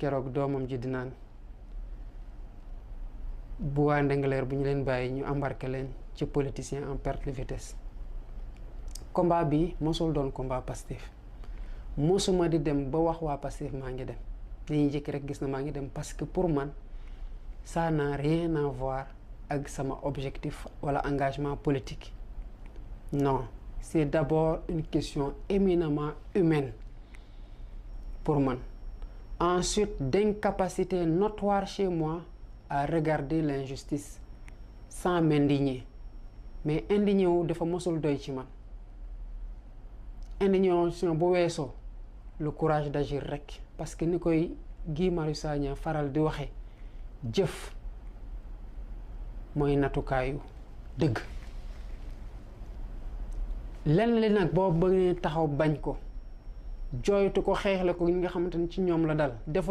keroog doomam ji di naan bu waa Ndingler bu ñu leen bàyyi ñu embarqué leen ci politicien en perte de vitesse. combat bi mosul doon combat Pastef mosuma di dem ba wax waa Pastef maa ngi dem dañuy jëkk rek gis na maa ngi dem parce que pour man ça n'a rien à voir avec sama objectif wala engagement politique. Non, c'est d'abord une question éminemment humaine pour moi. Ensuite, d'incapacité notoire chez moi à regarder l'injustice sans m'indigner. Mais indigné wu dafa mosul doy ci man. Indignation bu weesoo le courage d'agir rek parce que ni koy Guy Marius Sagna faral di waxe jëf mooy natukaayu dëgg. lenn li nag boo bëggee taxaw bañ ko jooytu ko xeexle ko ñi nga xamante ni ci ñoom la dal defal